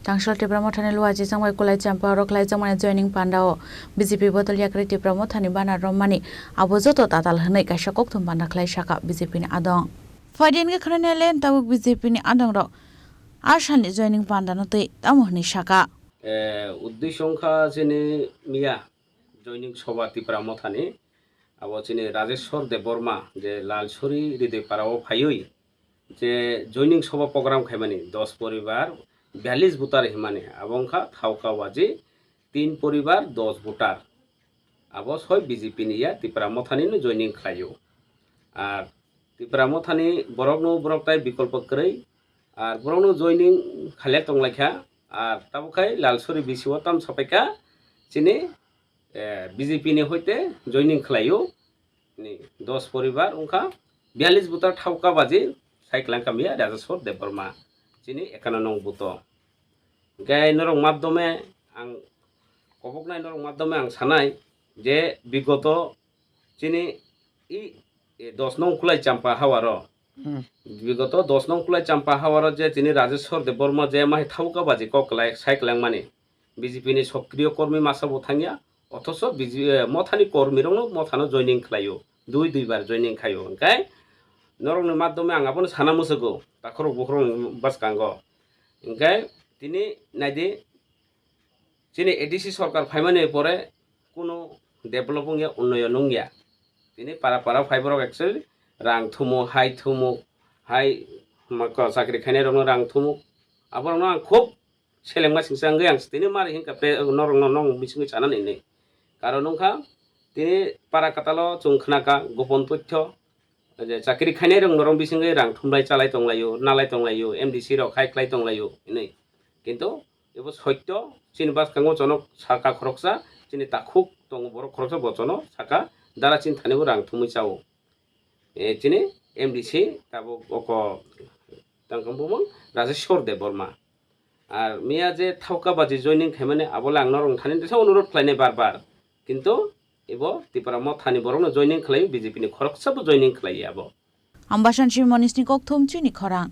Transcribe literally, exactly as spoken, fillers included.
Tangshol Tipra Mothani Luachi Changbai Kulai Champa oro khlaijakmani joining pandao B J P bodol yakarwi Tipra Mothani bana romani abo joto tatal hwnwi kaisa kokthum panda khlai saka B J P ni adong. Phaidi wngkha khwnani len tabuk B J P ni adongrok a salni joining pandano twi tamo hwnwi saka. Eh, uddesho wngkha chini miya joining soba Tipra Mothani, abo chini Rajeshwar Debbarma je Lalsuri Ridoi Para o phaiwi je joining soba program khaimani dos poribar biyallis voter himani, abo wngkha Thauka Baji tin poribar dos voter, abo soi B J P ni ya Tipra Mothani no joining khlaio. Ar Tipra Mothani borokno borok tai bikolpo kwrwi, ar borokno joining khailai tonglaikha, ar tabuk khai Lalsuri B C o tam sapaikha chini eh, B J P ni hoite joining khlaio, ni dos poribar wngkha, biyallis voter Thauka Baji, sai kwlangkha miya Rajeshwar Debbarma, chini ekano nong buto. Hingkhe norok madhyome ang koboknai norok madhyome ang sanai je bigoto chini i, e, dos nong Kulai Champa hawaro, Hmm. Bigoto dos nong Kulai Champa hawaro je chini Rajeshwar Debbarma je mahi Thauka Baji kok kwlai sai kwlangmani, B J P ni sokriyo kormi masa bo thangya, othoso B J P, eh, Mothani kormi rokno Mothano joining khlaio, dui dui bar joining khaio. Hingkhe norokni madhyome ang abono sana musugo, takhorok bukhorokni bwskango. Hingkhe tini naidi, chini A D C sorkar phaimani pore kuno develop wngya, unnoyon wngya. Tini para para phai borok actually rang thumo, hai thumo, hai ma-, ko-, chakri khainai rokno rang thumo. Aborokno ang khub selengma singsa wngwi ang tini mari hinkha pe norokno nong bisingwi sanani hinwi. Karon wngkha tini para kwtalo chwng khnakha gopon tothyo, je chakri khainai rok norok bisingwi rang thumlai chalai tonglaio, nalai tonglaio, M D C rok hai khlai tonglaio hinwi. Kintu ebo soitto, chini bwskango jono saka khoroksa, chini takhuk tongo borok khoroksa bo jono saka dara chini thani bo rang thumwi chao. E, chini M D C tabuk oko tangkang bumung Rajeshwar Debbarma. Ar miya je Thauka Baji joining khaimani abole ang norok thani teisa onurot khlainai bar bar. Kintu ebo Tipra Mothani borokno joining khlai, B J P ni khoroksa bo joining khlai abo. Ambasan si Monisni kokthum chini khorang.